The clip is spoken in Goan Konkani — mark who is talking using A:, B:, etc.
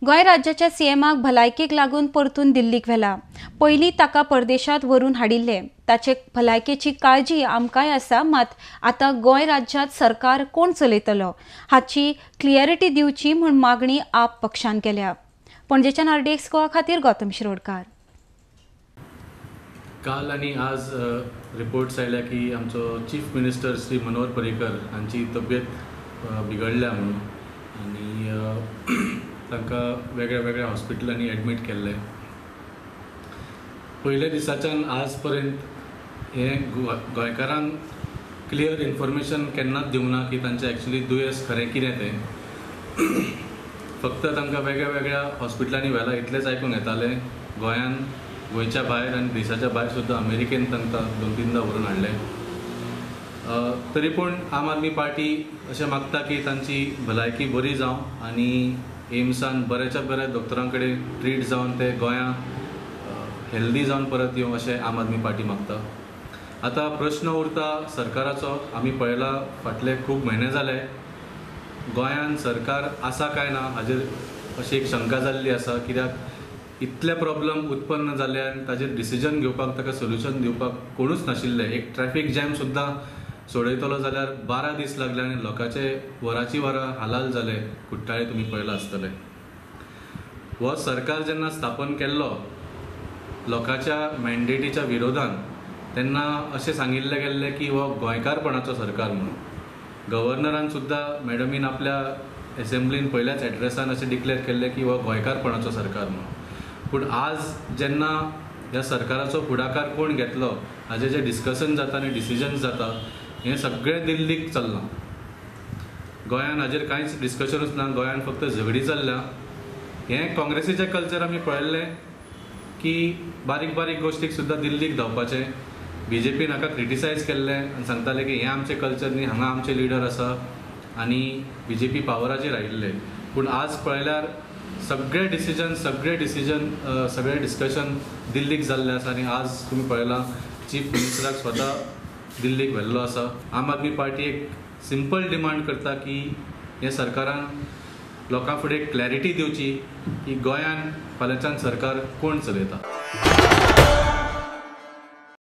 A: गोंय राज्याच्या सीएमाक भलायकेक लागून परतून दिल्लीक व्हेला. पयलीं ताका परदेशांत व्हरून हाडिल्ले. ताचे भलायकेची काळजी आमकांय आसा, मात आतां गोंय राज्यांत सरकार कोण चलयतलो हाची क्लियरिटी दिवची म्हूण मागणी आप पक्षान केल्या. पणजेच्यान आरडीएक्स गोवा खातीर गौतम शिरोडकार.
B: काल आनी आज रिपोर्ट्स आयल्या की आमचो चीफ मिनिस्टर श्री मनोहर पर्रीकर हांची तब्येत बिगडल्या म्हणून आनी तांकां वेगळ्या वेगळ्या हॉस्पिटलांनी एडमीट केल्ले. पयल्या दिसाच्यान आज पर्यंत हें गोंयकारांक क्लियर इन्फॉर्मेशन केन्नाच दिवंक ना की तांचें एक्चुली दुयेंस खरें कितें तें. फक्त तांकां वेगळ्या वेगळ्या हॉस्पिटलांनी व्हेलां इतलेंच आयकूंक येतालें. गोंयान, गोंयच्या भायर आनी देशाच्या भायर सुद्दां अमेरिकेन तांकां 2-3दा व्हरून हाडलें. तरी पूण आम आदमी पार्टी अशें मागता की तांची भलायकी बरी जावं आनी एम्सान बऱ्याच्या बऱ्या दोतोरां कडेन ट्रीट जावन ते गोंयां हेल्दी जावन परत येवं अशें आम आदमी पार्टी मागता. आतां प्रश्न उरता सरकाराचो. आमी पळयला फाटले खूब म्हयने जाले गोंयान सरकार आसा काय ना हाजेर अशी एक शंका जाल्ली आसा. कित्याक इतले प्रॉब्लम उत्पन्न जाले आनी ताजेर डिसिजन घेवपाक, ताका सोल्युशन दिवपाक कोणूच नाशिल्ले. एक ट्रॅफिक जॅम सुद्दां सोडयतलो जाल्यार 12 दीस लागले आनी लोकांचे वराची वरां हालाल जाले. कुट्टाळे तुमी पळयलां आसतलें. हो सरकार जेन्ना स्थापन केल्लो लोकांच्या मॅन्डेटीच्या विरोधान तेन्ना अशें सांगिल्लें गेल्लें की हो गोंयकारपणाचो सरकार म्हणून. गव्हर्नरान सुद्दां मॅडमीन आपल्या एसेंब्लीन पयल्याच एड्रेसान अशें डिक्लेअर केल्लें की हो गोंयकारपणाचो सरकार म्हणून. पूण आज जेन्ना ह्या सरकाराचो फुडाकार कोण घेतलो हाजें जें डिस्कशन जाता आनी डिसिजन्स जाता हें सगळें दिल्लीक चल्लां. गोंयान हाजेर कांयच डिस्कशनूच ना. गोंयान फक्त झगडी चल्ल्या. हें काँग्रेसीचें कल्चर आमी पळयल्लें की बारीक बारीक गोश्टीक सुद्दां दिल्लीक धांवपाचें. बीजेपीन हाका क्रिटिसायज केल्लें आनी सांगतालें की हें आमचें कल्चर न्ही, हांगा आमचे लिडर आसा आनी बीजेपी पावराचेर आयिल्ले. पूण आज पळयल्यार सगळे डिसिजन, सगळे डिस्कशन दिल्लीक जाल्लें आसा आनी आज तुमी पळयलां चीफ मिनिस्टराक स्वता दिल्लीक व्हेल्लो आसा. आम आदमी पार्टी एक सिंपल डिमांड करता की हे सरकारान लोकां फुडें क्लॅरिटी दिवची की गोंयान फाल्यांच्यान सरकार कोण चलयता.